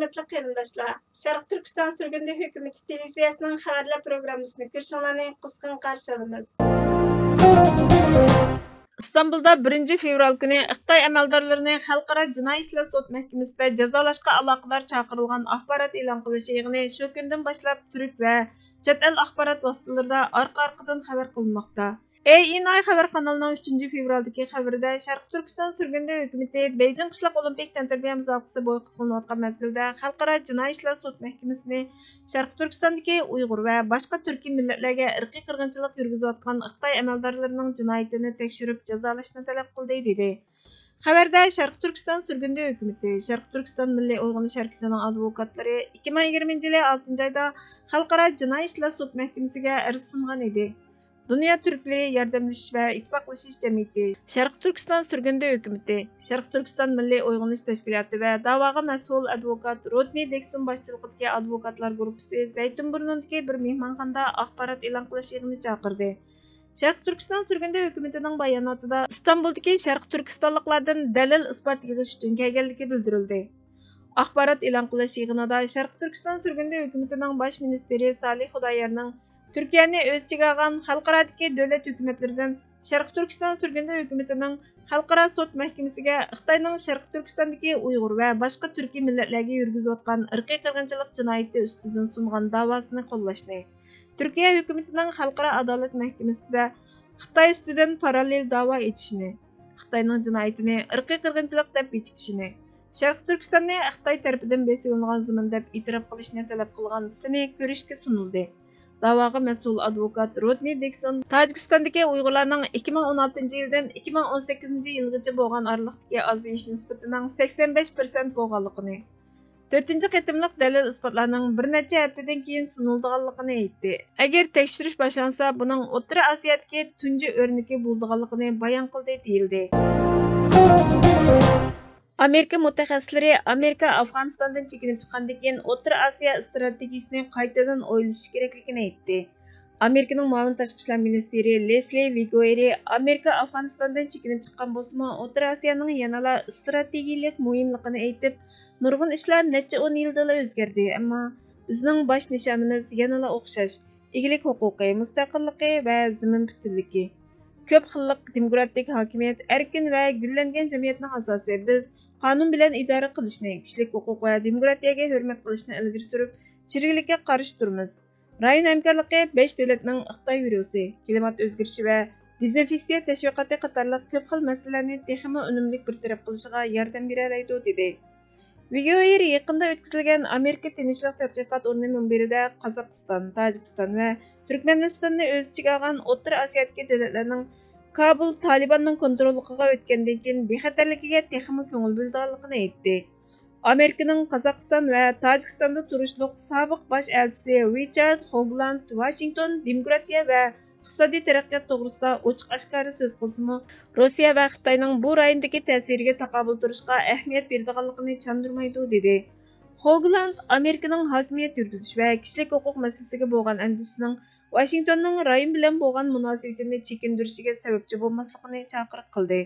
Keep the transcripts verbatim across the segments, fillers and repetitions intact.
ھۆرمەتلىك قېرىنداشلار، شەرقىي تۈركىستان سۈرگۈندە ھۆكۈمىتى تېلېۋىزىيەسىنىڭ خەۋەرلەر پروگراممىسىنى كۆرۈشۈڭلارنى قىزغىن قارشى ئالىمىز. ئىستانبۇلدا بىرىنچى فېۋرال كۈنى خىتاي ئەمەلدارلىرىنى خەلقئارا جىنايى ئىشلار سوت مەھكىمىسىدە جازالاشقا ئالاقىدار چاقىرىلغان ئاخبارات ئېلان قىلىش يىغىنى شۇ كۈندىن باشلاپ تۈرك ۋە چەت ئەل ئاخبارات ۋاسىتىلىرىدا ئارقا-ئارقىدىن خەۋەر قىلىنماقتا. ئېيناي خەۋەر قانىلىنىڭ ئۈچىنچى فېۋرالدىكى خەۋىرىدە، شەرقىي تۈركىستان سۈرگۈندە ھۆكۈمىتى بېيجىڭ قىشلىق ئولىمپىك تەنتەربىيە مۇسابىقىسى بويكوت قىلىنىۋاتقان مەزگىلدە خەلقئارا جىنايى ئىشلار سوت مەھكىمىسىنى شەرقىي تۈركىستاندىكى ئۇيغۇر ۋە باشقا تۈركىي مىللەتلەرگە ئىرقىي قىرغىنچىلىق يۈرگۈزۈۋاتقان خىتاي ئەمەلدارلىرىنىڭ جىنايىتىنى تەكشۈرۈپ جازالاشنى تەلەپ قىلدى، دېدى. خەۋەردە شەرقىي تۈركىستان سۈرگۈندە ھۆكۈمىتى، شەرقىي تۈركىستان مىللىي ئويغىنىش ھەرىكىتىنىڭ ئادۋوكاتلىرى ئىككى مىڭ يىگىرمىنچى يىلى ئالتىنچى ئايدا خەلقئارا جىنايى ئىشلار سوت مەھكىمىسىگە ئەرز سۇنغان ئىدى. دۇنيا تۈركلىرى ياردەملىشىش ۋە ئىتتىپاقلىشىش جەمئىيىتى، شەرقىي تۈركىستان سۈرگۈندە ھۆكۈمىتى، شەرقىي تۈركىستان مىللىي ئويغىنىش تەشكىلاتى ۋە داۋاغا مەسئۇل ئادۋوكات رودنى دېكسون باشچىلىقىدىكى ئادۋوكاتلار گۇرۇپپىسى زەيتۇنبۇرنۇدىكى بىر مېھمانخانىدا ئاخبارات ئېلان قىلىش يىغىنى چاقىردى. شەرقىي تۈركىستان سۈرگۈندە ھۆكۈمىتىنىڭ باياناتىدا ئىستانبۇلدىكى شەرقىي تۈركىستانلىقلاردىن دەلىل-ئىسپات يىغىش ئۈچۈن كەلگەنلىكى بىلدۈرۈلدى. ئاخبارات ئېلان قىلىش يىغىنىدا شەرقىي تۈركىستان سۈرگۈندە ھۆكۈمىتىنىڭ باش مىنىستىرى سالىھ خۇدايارنىڭ تۈركىيەنى ئۆز ئىچىگە ئالغان خەلقئارادىكى دۆلەت ھۆكۈمەتلىرىدىن شەرقىي تۈركىستان سۈرگۈندە ھۆكۈمىتىنىڭ خەلقئارا سوت مەھكىمىسىگە خىتاينىڭ شەرقىي تۈركىستاندىكى ئۇيغۇر ۋە باشقا تۈركىي مىللەتلەرگە يۈرگۈزۈۋاتقان ئىرقىي قىرغىنچىلىق جىنايىتى ئۈستىدىن سۇنغان داۋاسىنى قوللاشنى، تۈركىيە ھۆكۈمىتىنىڭ خەلقئارا ئادالەت مەھكىمىسىدە خىتاي ئۈستىدىن پاراللېل داۋا ئېچىشنى، خىتاينىڭ جىنايىتىنى ئىرقىي قىرغىنچىلىق دەپ بېكىتىشىنى، شەرقىي تۈركىستاننى خىتاي تەرىپىدىن بېسىۋېلىنغان زېمىن دەپ ئېتىراپ قىلىشنى تەلەپ قىلغان سىنى كۆرۈشكە سۇنۇلدى. داۋاغا مەسئۇل ئادۋوكات رودنى دېكسون تاجىكىستاندىكى ئۇيغۇرلارنىڭ ئىككى مىڭ ئون ئالتىنچى يىلدىن ئىككى مىڭ ئون سەككىزىنچى يىلغىچە بولغان ئارىلىقتىكى ئازىيىش نىسبىتىنىڭ سەكسەن بەش پىرسەنت بولغانلىقىنى، تۆتىنچى قېتىملىق دەلىل-ئىسپاتلارنىڭ بىر نەچچە ھەپتىدىن كېيىن سۇنۇلىدىغانلىقىنى ئېيتتى. ئەگەر تەكشۈرۈش باشلانسا، بۇنىڭ ئوتتۇرا ئاسىيادىكى تۇنجى ئۆرنىكى بولىدىغانلىقىنى بايان قىلدى، دېيىلدى. ئامېرىكا مۇتەخەسسىسلىرى ئامېرىكا ئافغانىستاندىن چېكىنىپ چىققاندىن كېيىن، ئوتتۇرا ئاسىيا ئىستراتېگىيىسىنى قايتىدىن ئويلىشىش كېرەكلىكىنى ئېيتتى. ئامېرىكىنىڭ مۇئاۋىن تاشقى ئىشلار مىنىستىرى لېسلى ۋىگويرى ئامېرىكا ئافغانىستاندىن چېكىنىپ چىققان بولسىمۇ، ئوتتۇرا ئاسىيانىڭ يەنىلا ئىستراتېگىيىلىك مۇھىملىقىنى ئېيتىپ، نۇرغۇن ئىشلار نەچچە ئون يىلدىلا ئۆزگەردى، ئەمما بىزنىڭ باش نىشانىمىز يەنىلا ئوخشاش، ئىگىلىك ھوقۇقى، مۇستەقىللىقى ۋە زېمىن پۈتۈنلۈكى. كۆپ خىللىق دېموكراتىك ھاكىمىيەت، ئەركىن ۋە گۈللەنگەن جەمئىيەتنىڭ ئاساسى. بىز قانۇن بىلەن ئىدارە قىلىشنى، كىشىلىك ھوقۇق ۋە دېموكراتىيەگە ھۆرمەت قىلىشنى ئىلگىرى سۈرۈپ، چىرىكلىككە قارشى تۇرىمىز. رايون ھەمكارلىقى بەش دۆلەتنىڭ خىتاي ۋىرۇسى، كىلىمات ئۆزگىرىشى ۋە دېزىنفېكسىيە تەشۋىقاتى قاتارلىق كۆپ خىل مەسىلىلەرنى تېخىمۇ ئۈنۈملۈك بىر تەرەپ قىلىشىغا ياردەم بېرەلەيدۇ، دېدى. ۋىگويېر يېقىندا ئۆتكۈزۈلگەن ئامېرىكا تىنچلىق تەتقىقات ئورنى مۇنبىرىدە قازاقىستان، تاجىكىستان ۋە تۈركمەنىستاننى ئۆز ئىچىگە ئالغان ئوتتۇرا ئاسىيادىكى دۆلەتلەرنىڭ كابۇل تالىباننىڭ كونتروللۇقىغا ئۆتكەندىن كېيىن بىخەتەرلىكىگە تېخىمۇ كۆڭۈل بۆلىدىغانلىقىنى ئېيتتى. ئامېرىكىنىڭ قازاقىستان ۋە تاجىكىستاندا تۇرۇشلۇق سابىق باش ئەلچىسى رىچارد خوگلاند ۋاشىنگتون دېموكراتىيە ۋە ئىقتىسادىي تەرەققىيات توغرىسىدا ئوچۇق-ئاشكارا سۆز قىلسىمۇ، روسىيە ۋە خىتاينىڭ بۇ رايوندىكى تەسىرىگە تاقابىل تۇرۇشقا ئەھمىيەت بېرىدىغانلىقىنى چاندۇرمايدۇ، دېدى. خوگلاند ئامېرىكىنىڭ ھاكىمىيەت يۈرگۈزۈش ۋە كىشىلىك ھوقۇق مەسىلىسىگە بولغان ئەندىشىسىنىڭ ۋاشىنگتوننىڭ رايون بىلەن بولغان مۇناسىۋىتىنى چېكىندۈرۈشىگە سەۋەبچى بولماسلىقىنى چاقىرىق قىلدى.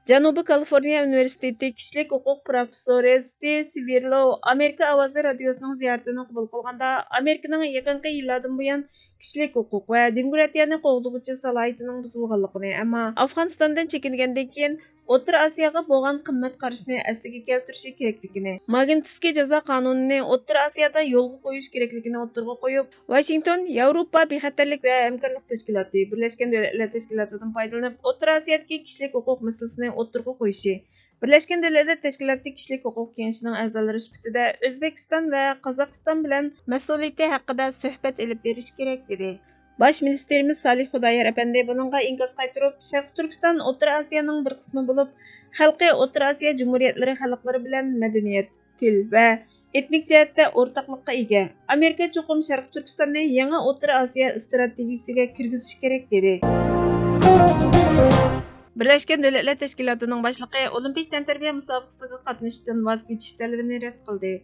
جەنۇبىي كالىفورنىيە ئۇنىۋېرسىتېتى كىشىلىك ھوقۇق پروفېسسورى ستىۋ سۋىرلوۋ ئامېرىكا ئاۋازى رادىيوسىنىڭ زىيارىتىنى قوبۇل قىلغاندا، ئامېرىكىنىڭ يېقىنقى يىللاردىن بۇيان كىشىلىك ھوقۇق ۋە دېموكراتىيەنى قوغدىغۇچى سالاھىيىتىنىڭ بۇزۇلغانلىقىنى، ئەمما ئافغانىستاندىن چېكىنگەندىن كېيىن ئوتتۇرا ئاسىياغا بولغان قىممەت قارىشىنى ئەسلىگە كەلتۈرۈشى كېرەكلىكىنى، ماگنىتسكىي جازا قانۇنىنى ئوتتۇرا ئاسىيادا يولغا قويۇش كېرەكلىكىنى ئوتتۇرىغا قويۇپ، ۋاشىنگتون ياۋروپا بىخەتەرلىك ۋە ھەمكارلىق تەشكىلاتى، بىرلەشكەن دۆلەتلەر تەشكىلاتىدىن پايدىلىنىپ، ئوتتۇرا ئاسىيادىكى كىشىلىك ھوقۇق مەسىلىسىنى ئوتتۇرىغا قويۇشى، بىرلەشكەن دۆلەتلەر تەشكىلاتى كىشىلىك ھوقۇق كېڭىشىنىڭ ئەزالىرى سۈپىتىدە ئۆزبېكىستان ۋە قازاقىستان بىلەن مەسئۇلىيىتى ھەققىدە سۆھبەت ئېلىپ بېرىشى كېرەك، دېدى. باش مىنىستىرىمىز سالىھ خۇدايار ئەپەندى بۇنىڭغا ئىنكاس قايتۇرۇپ، شەرقىي تۈركىستان ئوتتۇرا ئاسىيانىڭ بىر قىسمى بولۇپ، خەلقى ئوتتۇرا ئاسىيا جۇمھۇرىيەتلىرى خەلقلىرى بىلەن مەدەنىيەت، تىل ۋە ئېتنىك جەھەتتە ئورتاقلىققا ئىگە. ئامېرىكا چوقۇم شەرقىي تۈركىستاننى يېڭى ئوتتۇرا ئاسىيا ئىستراتېگىيىسىگە كىرگۈزۈشى كېرەك، دېدى. بىرلەشكەن دۆلەتلەر تەشكىلاتىنىڭ باشلىقى ئولىمپىك تەنتەربىيە مۇسابىقىسىگە قاتنىشىشتىن ۋاز كېچىش تەلىپىنى رەت قىلدى.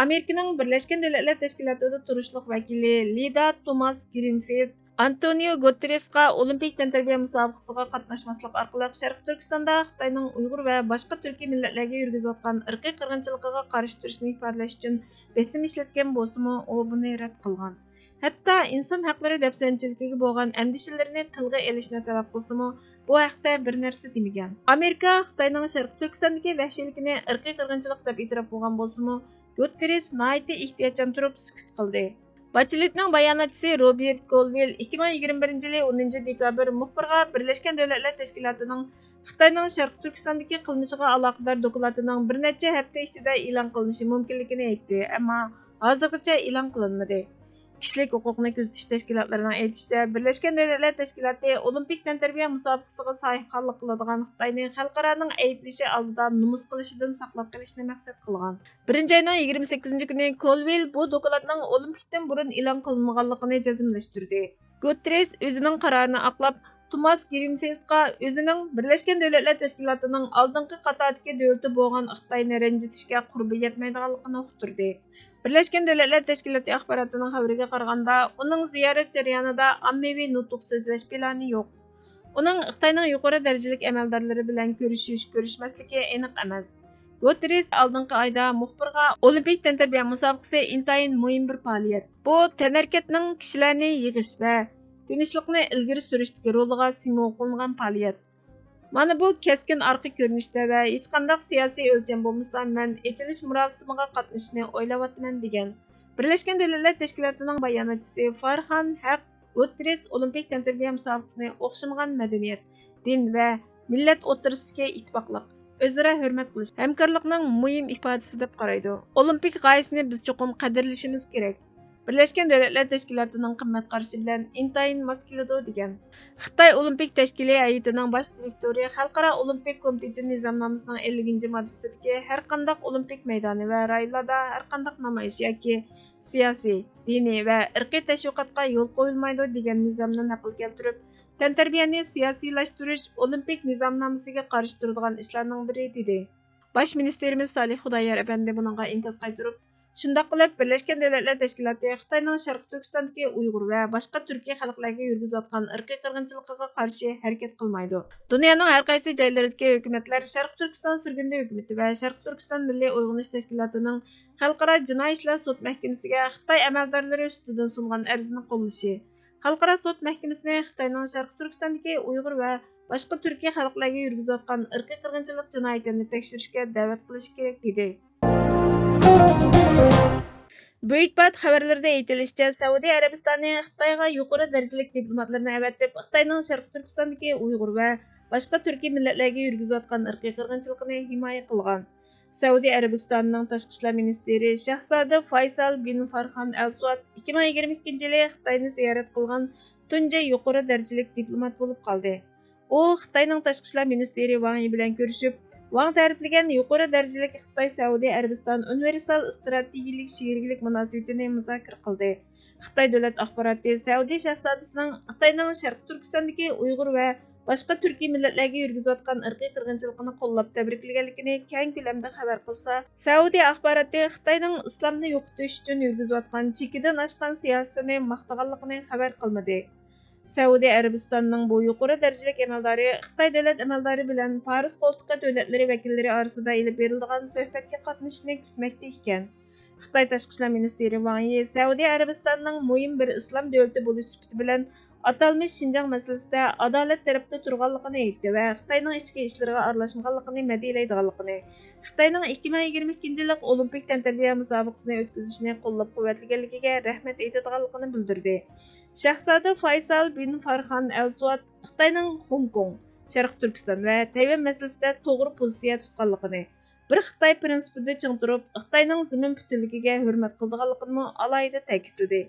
ئامېرىكىنىڭ بىرلەشكەن دۆلەتلەر تەشكىلاتىدا تۇرۇشلۇق ۋەكىلى لىدا توماس گرىنفىلد ئانتونىيو گۇتېررېسقا ئولىمپىك تەنتەربىيە مۇسابىقىسىغا قاتناشماسلىق ئارقىلىق شەرقىي تۈركىستاندا خىتاينىڭ ئۇيغۇر ۋە باشقا تۈركىي مىللەتلەرگە يۈرگۈزۈۋاتقان ئىرقىي قىرغىنچىلىقىغا قارشى تۇرۇشىنى ئىپادىلەش ئۈچۈن بېسىم ئىشلەتكەن بولسىمۇ، ئۇ بۇنى رەت قىلغان. ھەتتا ئىنسان ھەقلىرى دەپسەندىچىلىكىگە بولغان ئەندىشىلىرىنى تىلغا ئېلىشنى تەلەپ قىلسىمۇ، بۇ ھەقتە بىر نەرسە دېمىگەن. ئامېرىكا خىتاينىڭ شەرقىي تۈركىستاندىكى ۋەھشىيلىكىنى ئىرقىي قىرغىنچىلىق دەپ ئېتىراپ قىلغان بولسىمۇ، گۇتېررېس ناھايىتى ئېھتىياتچان تۇرۇپ سۈكۈت قىلدى. باچېلېتنىڭ باياناتچىسى روبېرت كولۋىل ئىككى مىڭ يىگىرمە بىرىنچى يىلى ئونىنچى دېكابىر مۇخبىرغا بىرلەشكەن دۆلەتلەر تەشكىلاتىنىڭ خىتاينىڭ شەرقىي تۈركىستاندىكى قىلمىشىغا ئالاقىدار دوكلاتىنىڭ بىر نەچچە ھەپتە ئىچىدە ئېلان قىلىنىشى مۇمكىنلىكىنى ئېيتتى، ئەمما ھازىرغىچە ئېلان قىلىنمىدى. كىشىلىك ھوقۇقنى كۆزىتىش تەشكىلاتلىرىنىڭ ئېيتىشىچە، بىرلەشكەن دۆلەتلەر تەشكىلاتى ئولىمپىك تەنتەربىيە مۇسابىقىسىغا ساھىبخانلىق قىلىدىغان خىتاينى خەلقئارانىڭ ئەيىبلىشى ئالدىدا نومۇس قىلىشىدىن ساقلاپ قېلىشنى مەقسەت قىلغان. بىرىنچى ئاينىڭ يىگىرمە سەككىزىنچى كۈنى كولۋىل بۇ دوكلاتنىڭ ئولىمپىكتىن بۇرۇن ئېلان قىلىنمىغانلىقىنى جەزملەشتۈردى. گۇتېررېس ئۆزىنىڭ قارارىنى ئاقلاپ، توماس گرىنفىلدقا ئۆزىنىڭ بىرلەشكەن دۆلەتلەر تەشكىلاتىنىڭ ئالدىنقى قاتاردىكى دۆلىتى بولغان خىتاينى رەنجىتىشكە قۇربى يەتمەيدىغانلىقىنى ئۇقتۇردى. بىرلەشكەن دۆلەتلەر تەشكىلاتى ئاخباراتىنىڭ خەۋىرىگە قارىغاندا، ئۇنىڭ زىيارەت جەريانىدا ئاممىۋى نۇتۇق سۆزلەش پىلانى يوق. ئۇنىڭ خىتاينىڭ يۇقىرى دەرىجىلىك ئەمەلدارلىرى بىلەن كۆرۈشۈش، كۆرۈشمەسلىكى ئېنىق ئەمەس. گۇتېررېس ئالدىنقى ئايدا مۇخبىرغا ئولىمپىك تەنتەربىيە مۇسابىقىسى ئىنتايىن مۇھىم بىر پائالىيەت. بۇ تەنھەرىكەتنىڭ كىشىلەرنى يىغىش ۋە تىنچلىقنى ئىلگىرى سۈرۈشتىكى رولىغا سىمۋول قىلىنغان پائالىيەت. مانا بۇ كەسكىن ئارقا كۆرۈنۈشتە ۋە ھېچقانداق سىياسىي ئۆلچەم بولمىسا، مەن ئېچىلىش مۇراسىمىغا قاتنىشىشنى ئويلاۋاتىمەن، دېگەن. بىرلەشكەن دۆلەتلەر تەشكىلاتىنىڭ باياناتچىسى فارخان ھەق گۇتېررېس ئولىمپىك تەنتەربىيە مۇسابىقىسىنى ئوخشىمىغان مەدەنىيەت، دىن ۋە مىللەت ئوتتۇرىسىدىكى ئىتتىپاقلىق، ئۆزئارا ھۆرمەت قىلىش، ھەمكارلىقنىڭ مۇھىم ئىپادىسى دەپ قارايدۇ. ئولىمپىك غايىسىنى بىز چوقۇم قەدىرلىشىمىز كېرەك. بىرلەشكەن دۆلەتلەر تەشكىلاتىنىڭ قىممەت قارىشى بىلەن ئىنتايىن ماس كېلىدۇ، دېگەن. خىتاي ئولىمپىك تەشكىلىي ھەيئىتىنىڭ باش دىرېكتورى خەلقئارا ئولىمپىك كومىتېتى نىزامنامىسىنىڭ ئەللىكىنچى ماددىسىدىكى ھەرقانداق ئولىمپىك مەيدانى ۋە رايونلاردا ھەرقانداق نامايىش ياكى سىياسىي، دىنىي ۋە ئىرقىي تەشۋىقاتقا يول قويۇلمايدۇ، دېگەن نىزامنى نەقىل كەلتۈرۈپ، تەنتەربىيەنى سىياسىيلاشتۇرۇش ئولىمپىك نىزامنامىسىگە قارشى تۇرىدىغان ئىشلارنىڭ بىرى، دېدى. باش مىنىستىرىمىز سالىھ خۇدايار ئەپەندى بۇنىڭغا ئىنكاس قايتۇرۇپ، شۇنداق قىلىپ، بىرلەشكەن دۆلەتلەر تەشكىلاتى خىتاينىڭ شەرقىي تۈركىستاندىكى ئۇيغۇر ۋە باشقا تۈركىي خەلقلەرگە يۈرگۈزۈۋاتقان ئىرقىي قىرغىنچىلىقىغا قارشى ھەرىكەت قىلمايدۇ. دۇنيانىڭ ھەر قايسى جايلىرىدىكى ھۆكۈمەتلەر شەرقىي تۈركىستان سۈرگۈندە ھۆكۈمىتى ۋە شەرقىي تۈركىستان مىللىي ئويغىنىش تەشكىلاتىنىڭ خەلقئارا جىنايى ئىشلار سوت مەھكىمىسىگە خىتاي ئەمەلدارلىرى ئۈستىدىن سۇنغان ئەرزنى قوللىشى، خەلقئارا سوت مەھكىمىسىنى خىتاينىڭ شەرقىي تۈركىستاندىكى ئۇيغۇر ۋە باشقا تۈركىي خەلقلەرگە يۈرگۈزۈۋاتقان ئىرقىي قىرغىنچىلىق جىنايىتىنى تەكشۈرۈشكە دەۋەت قىلىشى كېرەك، دېدى. بۈيۈتبات خەۋەرلىرىدە ئېيتىلىشىچە، سەئۇدى ئەرەبىستانى خىتايغا يۇقىرى دەرىجىلىك دىپلوماتلىرىنى ئەۋەتىپ، خىتاينىڭ شەرقىي تۈركىستاندىكى ئۇيغۇر ۋە باشقا تۈركىي مىللەتلەرگە يۈرگۈزۈۋاتقان ئىرقىي قىرغىنچىلىقىنى ھىمايە قىلغان. سەئۇدى ئەرەبىستانىنىڭ تاشقى ئىشلار مىنىستىرى شاھزادە فايسال بىن فارخان ئەل سۇئاد ئىككى مىڭ يىگىرمە ئىككىنچى يىلى خىتاينى زىيارەت قىلغان تۇنجى يۇقىرى دەرىجىلىك دىپلومات بولۇپ قالدى. ئۇ خىتاينىڭ تاشقى ئىشلار مىنىستىرى ۋاڭ يى بىلەن كۆرۈشۈپ، ۋاڭ تەرىپلىگەن يۇقىرى دەرىجىلىك خىتاي سەئۇدى ئەرەبىستان ئۇنىۋېرسال ئىستراتېگىيىلىك شېرىكلىك مۇناسىۋىتىنى مۇزاكىرە قىلدى. خىتاي دۆلەت ئاخباراتى سەئۇدى شاھزادىسىنىڭ خىتاينىڭ شەرقىي تۈركىستاندىكى ئۇيغۇر ۋە باشقا تۈركىي مىللەتلەرگە يۈرگۈزۈۋاتقان ئىرقىي قىرغىنچىلىقىنى قوللاپ تەبرىكلىگەنلىكىنى كەڭ كۆلەمدە خەۋەر قىلسا، سەئۇدى ئاخباراتى خىتاينىڭ ئىسلامنى يوقىتىش ئۈچۈن يۈرگۈزۈۋاتقان چېكىدىن ئاشقان سىياسىتىنى ماختىغانلىقىنى خەۋەر قىلمىدى. سەئۇدى ئەرەبىستانىنىڭ بۇ يۇقىرى دەرىجىلىك ئەمەلدارى خىتاي دۆلەت ئەمەلدارى بىلەن پارس قولتۇقى دۆلەتلىرى ۋەكىللىرى ئارىسىدا ئېلىپ بېرىلىدىغان سۆھبەتكە قاتنىشىشنى كۈتمەكتە ئىكەن. خىتاي تاشقى ئىشلار مىنىستىرى ۋاڭ يى سەئۇدى ئەرەبىستانىنىڭ مۇھىم بىر ئىسلام دۆلىتى بولۇش سۈپىتى بىلەن ئاتالمىش شىنجاڭ مەسىلىسىدە ئادالەت تەرەپتە تۇرغانلىقىنى ئېيتتى ۋە خىتاينىڭ ئىچكى ئىشلىرىغا ئارىلاشمىغانلىقىنى مەدھىيەلەيدىغانلىقىنى، خىتاينىڭ ئىككى مىڭ يىگىرمە ئىككىنچى يىللىق ئولىمپىك تەنتەربىيە مۇسابىقىسىنى ئۆتكۈزۈشنى قوللاپ قۇۋۋەتلىگەنلىكىگە رەھمەت ئېيتىدىغانلىقىنى بىلدۈردى. شاھزادە فايسال بىن فارخان ئەل سۇئاد خىتاينىڭ خوڭكوڭ، شەرقىي تۈركىستان ۋە تەيۋەن مەسىلىسىدە توغرا پوزىتسىيە تۇتقانلىقىنى، بىر خىتاي پىرىنسىپىدا چىڭ تۇرۇپ، خىتاينىڭ زېمىن پۈتۈنلۈكىگە ھۆرمەت قىلىدىغانلىقىنىمۇ ئالاھىدە تەكىتلىدى.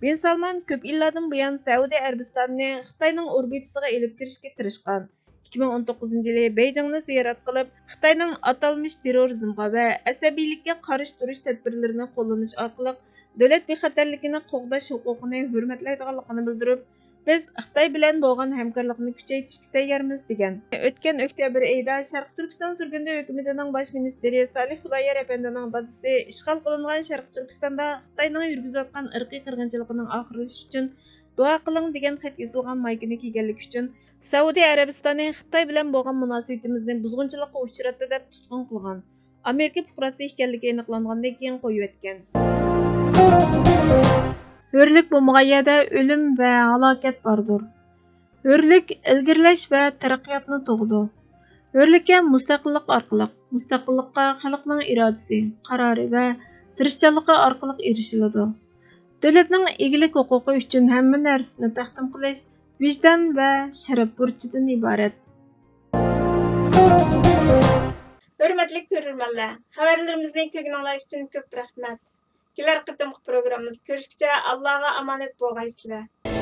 بىن سالمان كۆپ يىللاردىن بۇيان سەئۇدى ئەرەبىستانىنى خىتاينىڭ ئوربىتىسىغا ئېلىپ كىرىشكە تىرىشقان. ئىككى مىڭ ئون توققۇزىنچى يىلى بېيجىڭنى زىيارەت قىلىپ، خىتاينىڭ ئاتالمىش تېررورىزمغا ۋە ئەسەبىيلىككە قارشى تۇرۇش تەدبىرلىرىنى قوللىنىش ئارقىلىق دۆلەت بىخەتەرلىكىنى قوغداش ھوقۇقىنى ھۆرمەتلەيدىغانلىقىنى بىلدۈرۈپ، بىز خىتاي بىلەن بولغان ھەمكارلىقنى كۈچەيتىشكە تەييارمىز، دېگەن. ئۆتكەن ئۆكتەبىر ئېيىدا شەرقىي تۈركىستان سۈرگۈندە ھۆكۈمىتىنىڭ باش مىنىستىرى سالىھ خۇدايار ئەپەندىنىڭ دادىسى ئىشغال قىلىنغان شەرقىي تۈركىستاندا خىتاينىڭ يۈرگۈزۈۋاتقان ئىرقىي قىرغىنچىلىقىنىڭ ئاخىرلىشىشى ئۈچۈن دۇئا قىلىڭ، دېگەن خەت يېزىلغان مايكىنى كىيگەنلىكى ئۈچۈن سەئۇدى ئەرەبىستانى خىتاي بىلەن بولغان مۇناسىۋىتىمىزنى بۇزغۇنچىلىققا ئۇچراتتى، دەپ تۇتقۇن قىلغان. ئامېرىكا پۇقراسى ئىكەنلىكى ئېنىقلانغاندىن كېيىن قويۇۋەتكەن. ھۆرلۈك بولمىغان يەردە ئۆلۈم ۋە ھالاكەت باردۇر. ھۆرلۈك ئىلگىرىلەش ۋە تەرەققىياتنى تۇغىدۇ. ھۆرلۈككە مۇستەقىللىق ئارقىلىق، مۇستەقىللىققا خەلقنىڭ ئىرادىسى، قارارى ۋە تىرىشچانلىقى ئارقىلىق ئېرىشىلىدۇ. دۆلەتنىڭ ئىگىلىك ھوقۇقى ئۈچۈن ھەممە نەرسىنى تەقدىم قىلىش ۋىجدان ۋە شەرەپ بۇرچىدىن ئىبارەت. ھۆرمەتلىك كۆرۈرمەنلەر، خەۋەرلىرىمىزنى كۆرگىنىڭلار ئۈچۈن كۆپ رەھمەت. كېلەر قېتىمقى پروگراممىمىزدا كۆرۈشكىچە ئاللاغا ئامانەت بولغايسىلەر.